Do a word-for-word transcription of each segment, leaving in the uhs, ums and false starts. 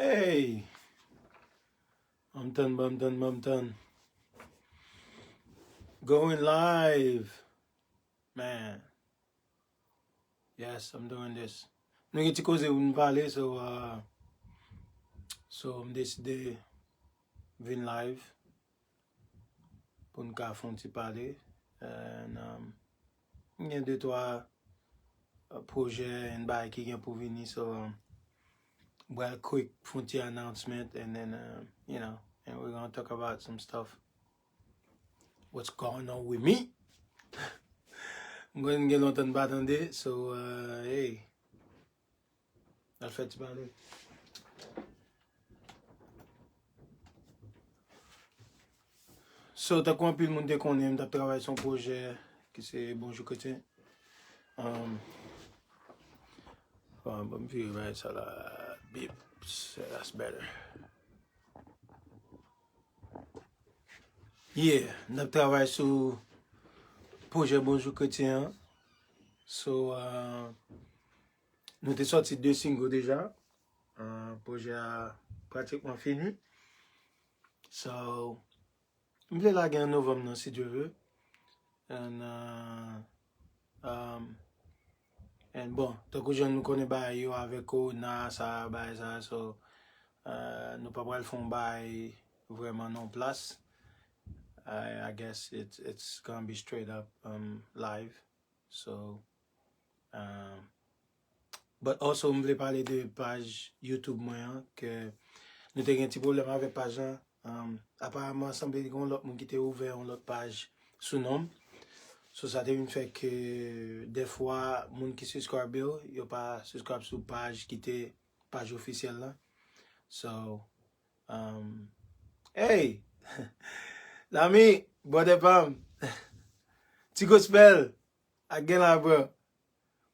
Hey! Ban m tann, ban m tann, ban m tann. Going live. Man. Yes, I'm doing this. Nou gen ti koze pou nou pale, so, uh, so m deside vin live pou n ka fè yon ti pale. And, um, m gen de twa, uh, pwojè and bagay ki gen pou vini, so, um, m pral quick fè yon ti announcement and then, uh, you know, and we're gonna talk about some stuff. What's going on with me? M konn gen lontan m pa tande, so, uh, hey. N al fè ti pale. So, tankou anpil moun te konnen, m t ap travay sou yon pwojè ki se Bonjou Kretyen. Um, bon, bon, m vire bay sa la. Bip, that's better. Yeah, n ap travay sou pwojè Bonjou Kretyen an. So, uh, nou te sòti de single deja. Uh, pwojè a pratikman fini. So, m vle lage an novanm nan, si Dye vle. And, uh, um, and bon, tankou jan nou konnen bagay yo avèk kowona sa, bagay sa, so, uh, nou pa pral fè yon bagay vrèman nan plas. I, I guess it's, it's gonna be straight up, um, live. So, um, but also, m vle pale de paj YouTube mwen an, ke nou te gen ti pwoblèm avèk paj lan. Um, aparaman, sanble gen yon lòt moun ki te ouvè yon lòt paj sou non m. So, sa te vin fè ke dèfwa, moun ki subscribe yo, yo pa subscribe sou paj ki te paj ofisyèl la. So, um, hey! Lami, brother pa m. Ti Gospel, ak gen la, bro.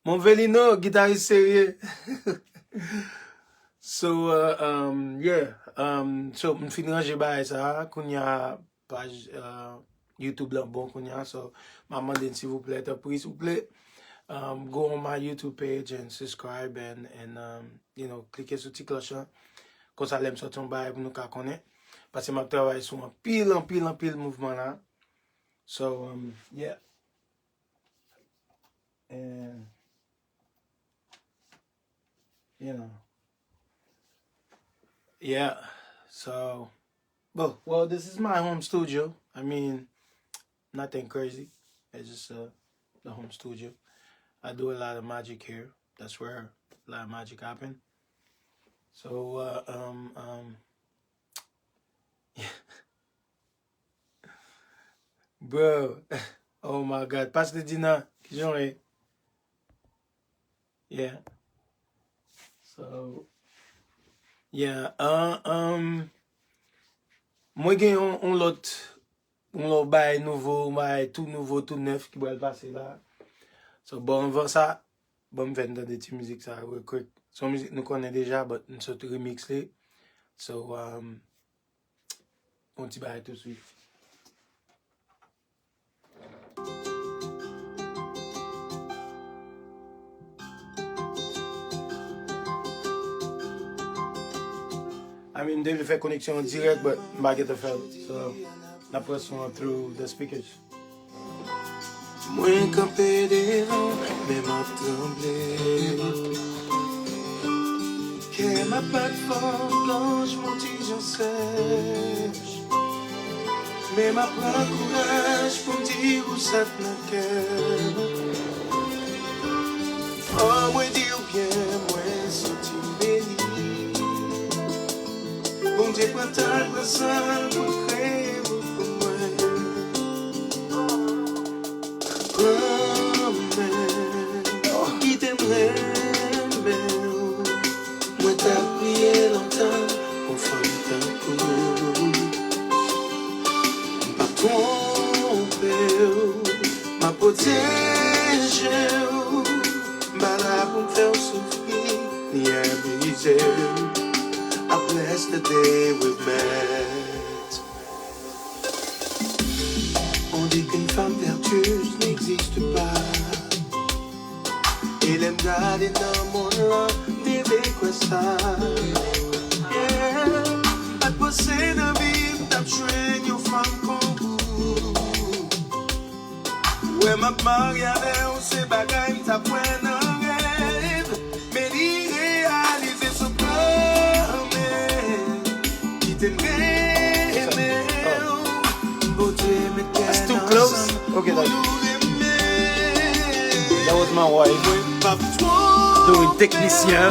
Monvelino, gitaris serye. So, uh, um, yeah. Um, so, m fin ranje bagay sa a. Kounye a, paj, uh, YouTube lan bon kounye a. So, m ap mande n, silvouplè, tanpri, silvouplè, um, go on my YouTube page and subscribe and, and, um, you know, klike sou ti klòch lan. Konsa, lè m sòti yon bagay pou nou ka konnen. Paske m ap travay sou anpil, anpil, anpil mouvman la. So, um, yeah. And, you know. Yeah. So, but, well, this is my home studio. I mean, nothing crazy. It's just, uh, the home studio. I do a lot of magic here. That's where a lot of magic happen. So, uh, um, um, yeah. Bro, oh my God, Pastor Dina, kijan w ye? Yeah. So, yeah, uh, um, mwen gen yon, yon lòt, yon lòt bagay nouvo, yon bagay tou nouvo, tou nèf ki pral pase la. So, bon, anvan sa, bon, m fè n tande ti mizik sa real quick. Se yon mizik nou konnen deja, but m sot remix li. So, um, yon ti bagay tou swit. I mean, m te vle fè koneksyon an dirèk, but m pa gentan fè l. So, n ap pran son an through the speakers. Mwen kanpe devan, men m ap tranble. Kè m ap bat fò, gòj mwen ti jan sèch. Men m ap pran kouraj pou m di ou sa k nan kè m. Oh, mwen di ou byen, mwen santi m beni. Bondye pran tan l, pran san l pou l kreye ou pou mwen. Pran men m, kite m renmen w. Mwen t ap priye lontan pou fanm tankou w. M p ap twonpe w, m ap pwoteje w. M pa la pou m fè w soufri, ni amize w. I bless the day we met. On dit qu'une femme vertueuse n'existe pas. E lè m gade nan monn lan, m te vle kwè sa. M ap marye avè w, se bagay m t ap wè nan rèv. Men li reyalize sou pwomès. Kite m renmen w. Bondye mete n ansanm pou nou renmen. That was my wife doing technicien.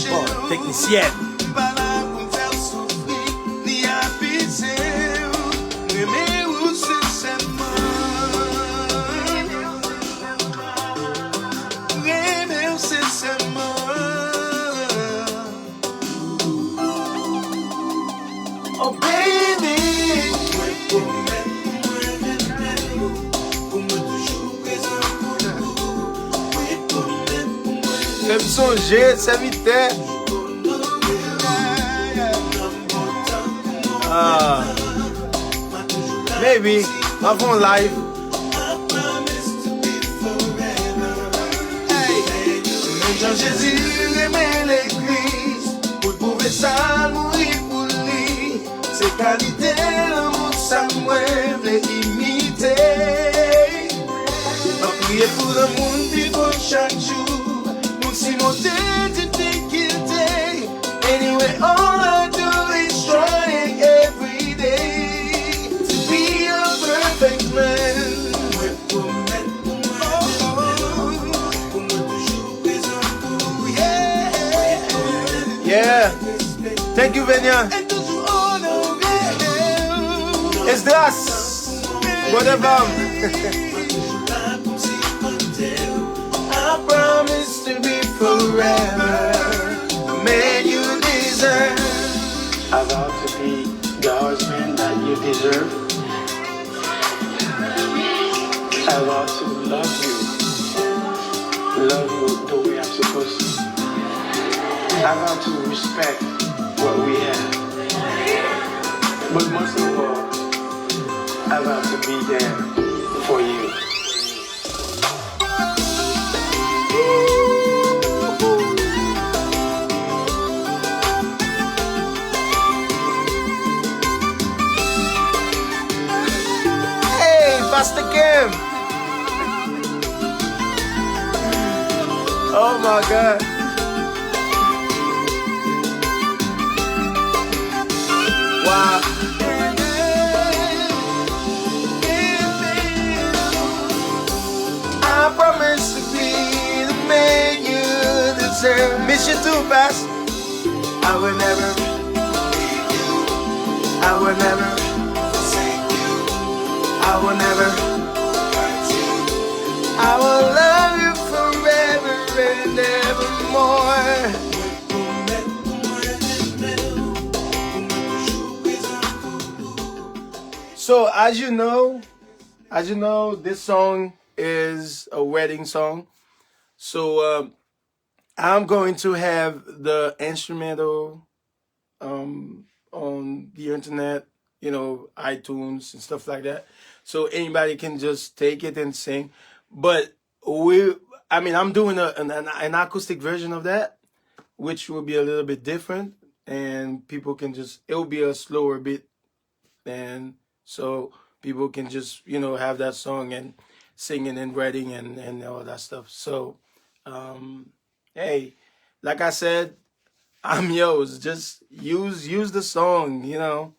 Bon, technicienne. M pa la pou m fè w soufri, ni apize w. Renmen ou sensèman. Renmen ou sensèman. Oh baby. Mwen pwomèt ou mwen renmen w, pou mwen toujou prezan pou ou. Mwen pwomèt ou mwen renmen w. Fè m sonje, sèvitè. Ah. Baby, m ap fè yon live. Hey. Menm jan Jezi renmen legliz, pou l pwouve sa l mouri pou li. Se kalite lanmou sa mwen vle imite. M ap priye pou lanmou n pi fò chak jou, pou n simonte difikilte. Anyway, all I do is trying every day to be a perfect man. Mwen pwomèt pou mwen, pou mwen toujou prezan pou ou. Yeah. Yeah. Thank you, Venya. Esdras. Brother Bam. I promise to be forever the man you deserve. I vow to be the husband that you deserve. I vow to love you, love you the way I'm supposed to. I vow to respect what we have. But most of all, I vow to be there for you. Hey, Pastor Kim! Oh my God! Wow! I promise to be the man you deserve. Miss you too, Pas. I will never, I will never, I will never, I will love you forever and evermore. So, as you know, as you know, this song is a wedding song. So, um, I'm going to have the instrumental, um, on the internet, you know, iTunes and stuff like that. So anybody can just take it and sing. But we, I mean, I'm doing a, an, an, an acoustic version of that, which will be a little bit different, and people can just, it'll be a slower beat, and so people can just, you know, have that song and singing and writing and, and all that stuff. So, um, hey, like I said, I'm yours. Just use, use the song, you know.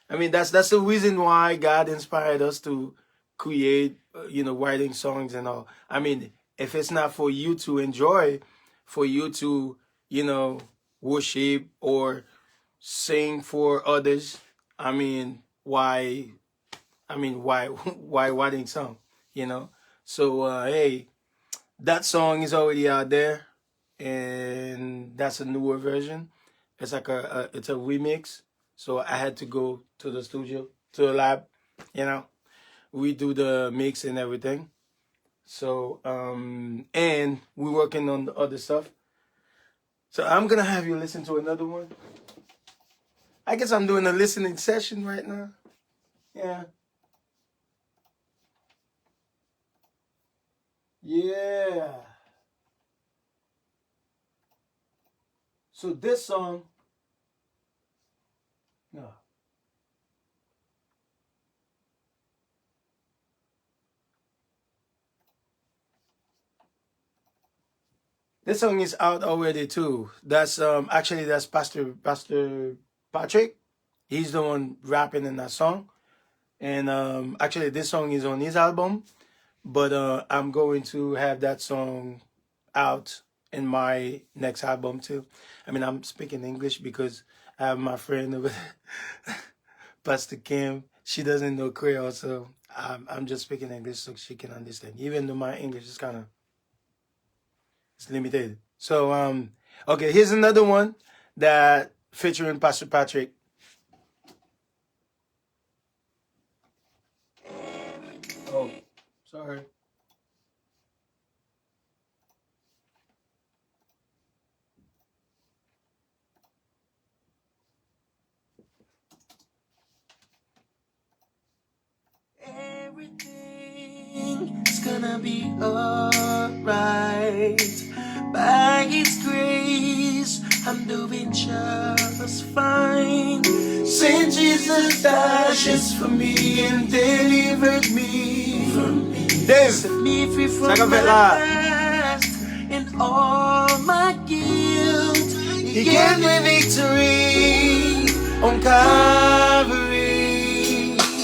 I mean, that's, that's the reason why God inspired us to create, uh, you know, writing songs and all. I mean, if it's not for you to enjoy, for you to, you know, worship or sing for others, I mean, why, I mean, why, why writing song, you know? So, uh, hey, that song is already out there, and that's a newer version. It's like a, a, it's a remix. So I had to go to the studio, to the lab, you know, redo the mix and everything. So, um, and we're working on the other stuff. So I'm gonna have you listen to another one. I guess I'm doing a listening session right now. Yeah. Yeah. So this song, no. This song is out already too. That's um actually that's Pastor Pastor Patrick. He's the one rapping in that song. And um actually this song is on his album, but uh I'm going to have that song out in my next album too. I mean, I'm speaking English because I have my friend over there, Pastor Kim. She doesn't know Creole, so I'm, I'm just speaking English so she can understand. Even though my English is kind of it's limited. So um, okay, here's another one that featuring Pastor Patrick. Oh, sorry. Everything's gonna be alright. By His grace, I'm doing just fine. Since Jesus died just for me and delivered me from me, Dave, set me free from my past and all my guilt. He gave me victory on Calvary.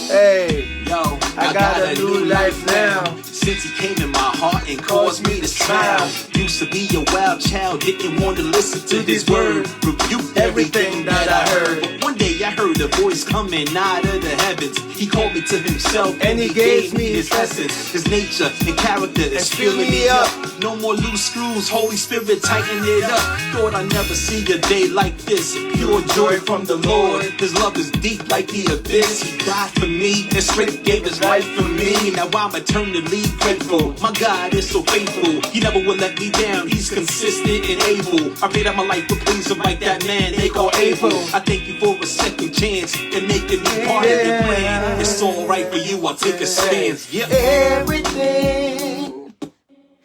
Hey, yo, I got a new life now. Since He came in my heart and caused me to smile. Used to be a wild child, didn't want to listen to His word. Rebuked everything that I heard. But one day I heard a voice coming out of the heavens. He called me to Himself and He gave me His essence. His nature and character is filling me up. No more loose screws, Holy Spirit, tighten it up. Thought I'd never see a day like this. Pure joy from the Lord. His love is deep like the abyss. He died for me and straight gave His life for me. Now I'm eternally grateful. My God is so faithful. He never will let me down. He's consistent and able. I paid out my life to please Him like that man they call Abel. I thank You for a second chance and making me part of the plan. It's alright for you, I'll take a stance. Yep. Everything.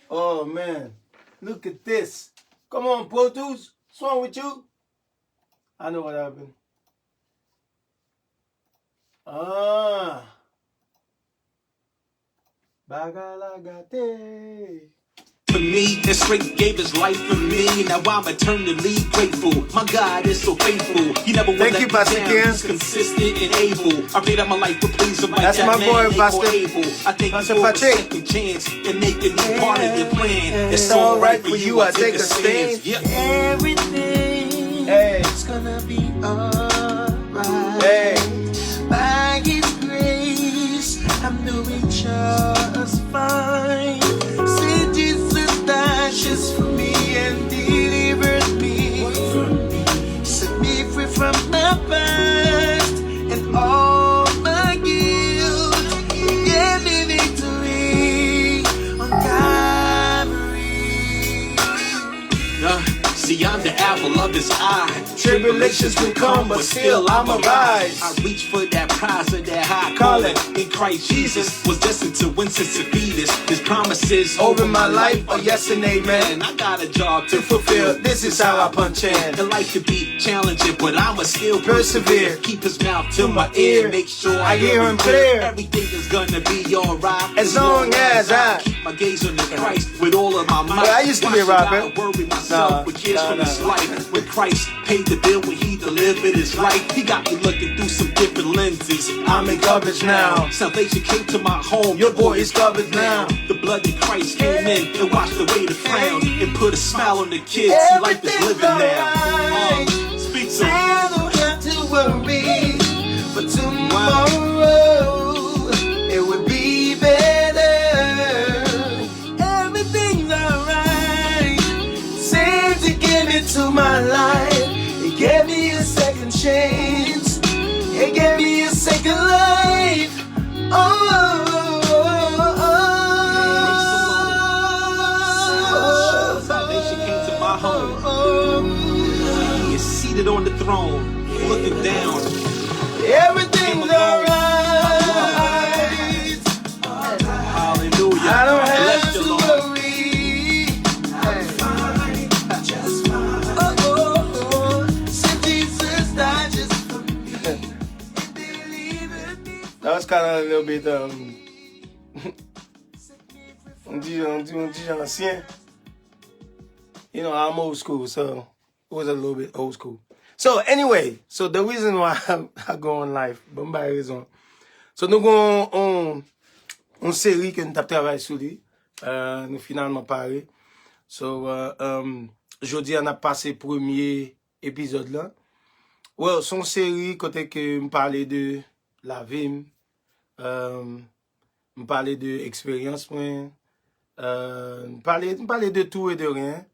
Oh man, look at this. Come on, Pro Tools. What's wrong with you? I know what happened. Ah. Bagay la gate. For me, and straight gave His life for me. Now I'm eternally grateful. My God is so faithful. He never will let me down. He's consistent and able. I paid out my life to please Him like that man they call Abel. I thank You for a second chance and making me part of Your plan. It's alright for you, I take a stance. Yeah. Everything is gonna be alright. By His grace, I'm doing just fine. See, Jesus died just for me and delivered me. Set me free from the past and all my guilt. He gave me victory on Calvary. Uh, see, I'm the apple of His eye. Tribulations will come, but still I'ma rise. I reach for that prize of that high calling in Christ Jesus. Was destined to win since a fetus. His promises over my life are yes and amen. I got a job to fulfill. This is how I punch in. And life can be challenging, but I'ma still persevere. Keep His mouth to my ear. Make sure I hear Him clear. Everything is gonna be alright as long as I keep my gaze on the Christ with all of my might. But I used to be a rapper. Why should I worry myself with cares from this life? When Christ paid the bill, when He delivered His life, He got me looking through some different lenses. I'm in coverage now. Salvation came to my home. Your boy is covered now. The blood of Christ came in and washed away the frown and put a smile on the kids. See, life is living now. Um, speak to 'em. I don't have to worry for tomorrow. It will be better. Everything's alright. Since He came into my life, He gave me a second chance. He gave me a second life. Oh, oh, oh, oh. Salvation came to my home. He is seated on the throne, looking down. Everything's alright. Hallelujah. I don't have to worry. I'm fine, just fine. Oh, oh, oh. Say Jesus died just for me. That was kind of a little bit, um, on dit, on dit, on dit ancien. You know, I'm old school, so it was a little bit old school. So anyway, so the reason why I, I go on live, bon, m bay rezon. So nou gon on, on seri ke nou t ap travay sou li. Euh, nou finalman pare. So, euh, um, jodi a n ap pase premye epizòd la. Well, se yon seri kote ke m pale de lavi m, euh, m pale de eksperyans mwen, euh, m pale, m pale de tou e de ryen.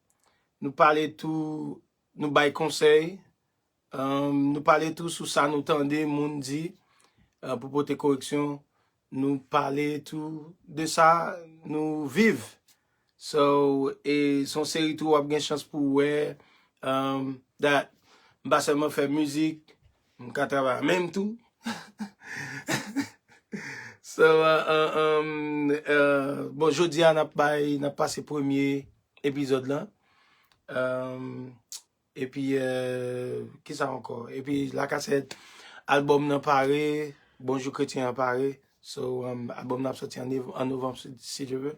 Nou pale tou, nou bay konsèy, euh, nou pale tou sou sa nou tande moun di, euh, pou pote koreksyon. Nou pale tou de sa nou viv. So, e se yon seri tou w ap gen chans pou w wè, um, that m pa sèlman fè mizik, m ka travay menm tou. So, uh, uh, um, uh, bon, jodi a n ap bay, n ap pase premye epizòd lan. Um, epi, euh, kisa ankò? Epi Lakasèt, albòm nan pare, Bonjou Kretyen an pare. So, um, albòm nan ap soti an, nev- an novanm, si, si Dye vle.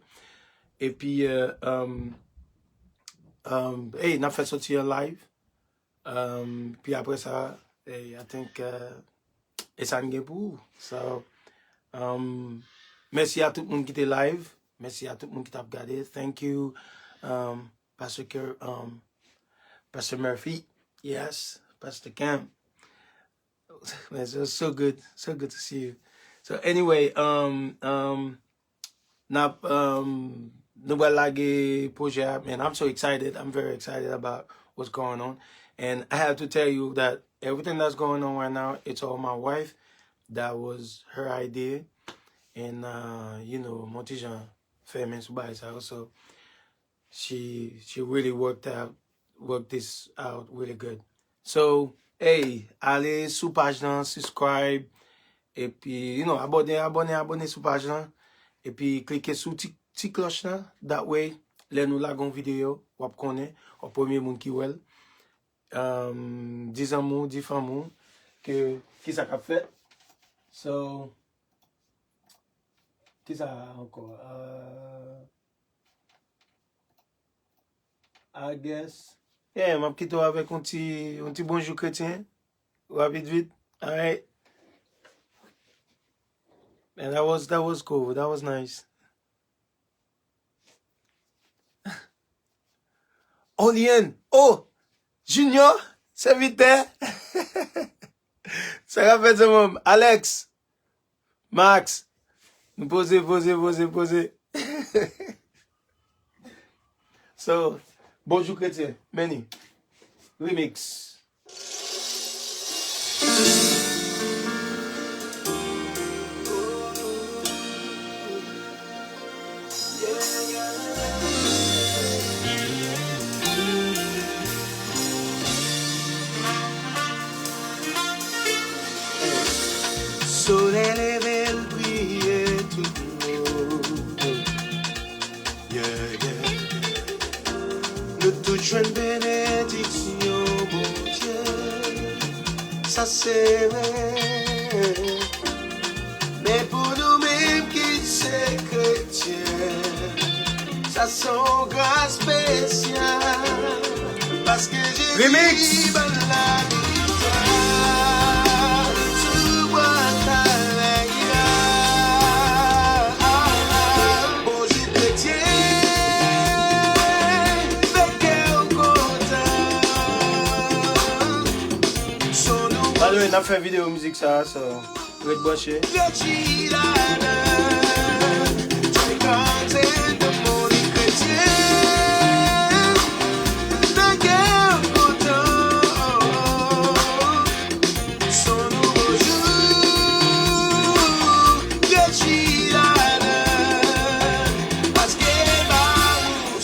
Epi, euh, um, um, hey, n ap fè soti an live. Um, pi apre sa, hey, I think, euh, e sa n gen pou ou. So, um, mèsi a tout moun ki te live. Mèsi a tout moun ki t ap gade. Thank you, um, Pastor Ker, um, Pastor Murphy. Yes, Pastor Cam. Man, it's so good, so good to see you. So anyway, um, um, n ap, um, nou pral lage pwojè a, man, I'm so excited. I'm very excited about what's going on. And I have to tell you that everything that's going on right now, it's all my wife. That was her idea. And, uh, you know, mwen ti jan fèmen sou bagay sa yo. So, she, she really worked out, worked this out really good. So, hey, ale sou paj lan, subscribe, epi, you know, abòne, abòne, abòne sou paj lan, epi klike sou ti, ti klòch lan, that way, lè nou lage yon videyo, w ap konnen, w ap premye moun ki wè l. Um, di zanmi w, di fanmi w, ke, kisa k ap fèt. So, kisa ankò? Uh, I guess. Yeah, m ap kite w avèk yon ti, yon ti bonjou kretyen. Rapid vit. Alright. And that was, that was cool. That was nice. Olian. Oh! Junior! Sèvitè! Sa k ap fèt, zanmi m? Alex! Max! Nou poze, poze, poze, poze. So, Bonjou Kretyen, Manny. Remix. Solèy leve, l briye tout moun. Yeah, yeah. Nou tout jwenn benediksyon Bondye. Sa se vre. Men pou nou menm ki se kretyen, sa se yon gras espesyal. Paske Jezi ban n lavi sa sou bwa Kalvari a. Bonjou kretyen, fè kè w kontan. By the way, n ap fè videyo mizik sa a, so ret branche.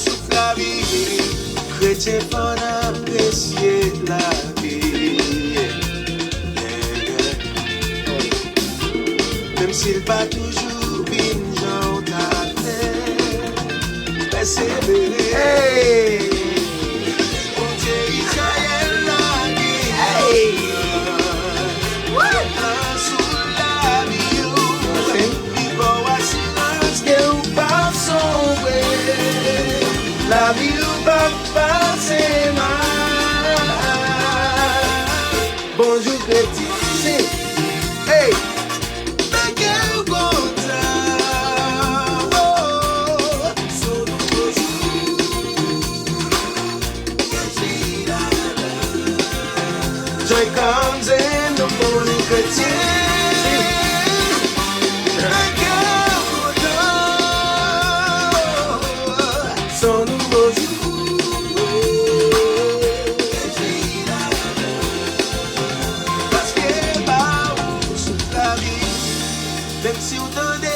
Souf lavi, kretyen fò n apresye lavi. Yeah, yeah. Menm si l pa toujou vin jan w ta vle, pèsevere. Hey! Bondye Izrayèl lage. Hey! Sou lavi w. Li ba w asirans ke ou p ap sonbre. Lavi w p ap Menm si w tande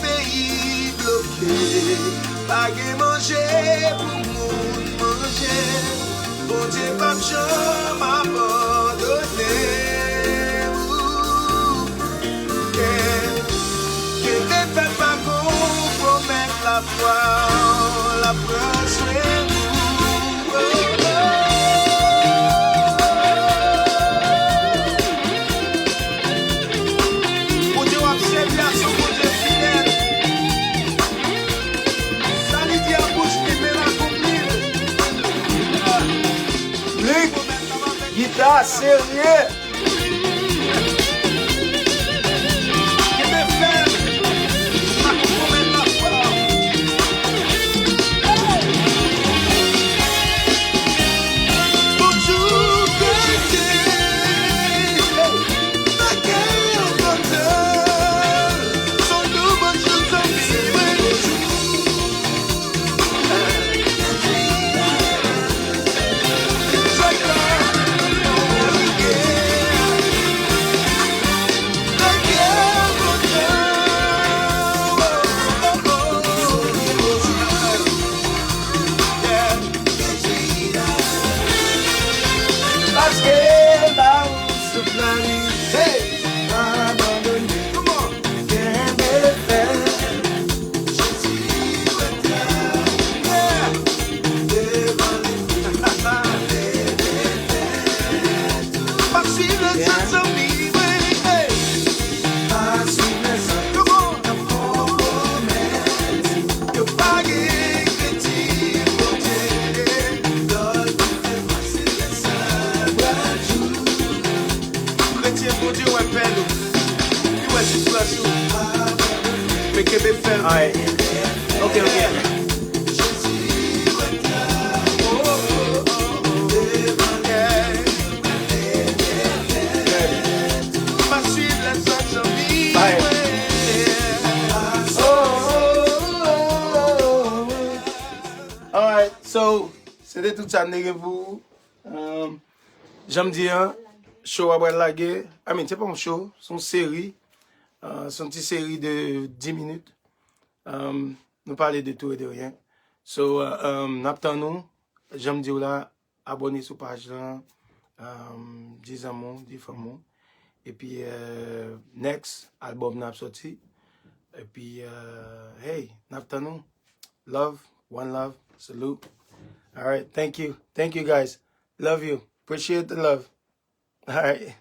peyi bloke, pa gen manje pou moun manje, Bondye p ap janm abandone w. Yeah. Kenbe fèm, pa gon pwomès, lafwa w l ap pran swen ou. Oh, oh. Bondye w ap sèvi a se yon Bondye fidèl. Sa li di a bouch li, men l akonpli l. Big gita serye. Kenbe fèm. Pa konpwomet lafwa. Bonjou, kretyen. Nan kè yo kontan. Son nou bonjou, zanmi mwen. Paske ba ou souf lavi, hey, pa abandone. Kenbe fèm. Jezi wè tè a. Yeah. Devan li. Pa swiv lèzòt, zanmi mwen, hey. Pa swiv lèzòt. Come on. Yo pa gen kredi, Bondye. Lòd li fè pase lè sa. Kretyen, Bondye wè pèn ou. Li wè soufrans ou. Men kenbe fèm. Alright. Ok, ok. Alright, so, se te tout sa m te gen pou ou. Um, jan m di an, show a pral lage. I mean, se pa yon show, se yon seri. Uh, se yon ti seri de dis minit. Um, nou pale de tou e de ryen. So, uh, um, n ap tann ou. Jan m di w la, abòne sou paj lan. Um, di zanmi w, di fanmi w. Epi, uh, next album nan ap sòti. Epi, uh, hey, n ap tann ou. Love, one love, salute. Alright, thank you. Thank you, guys. Love you. Appreciate the love. Alright.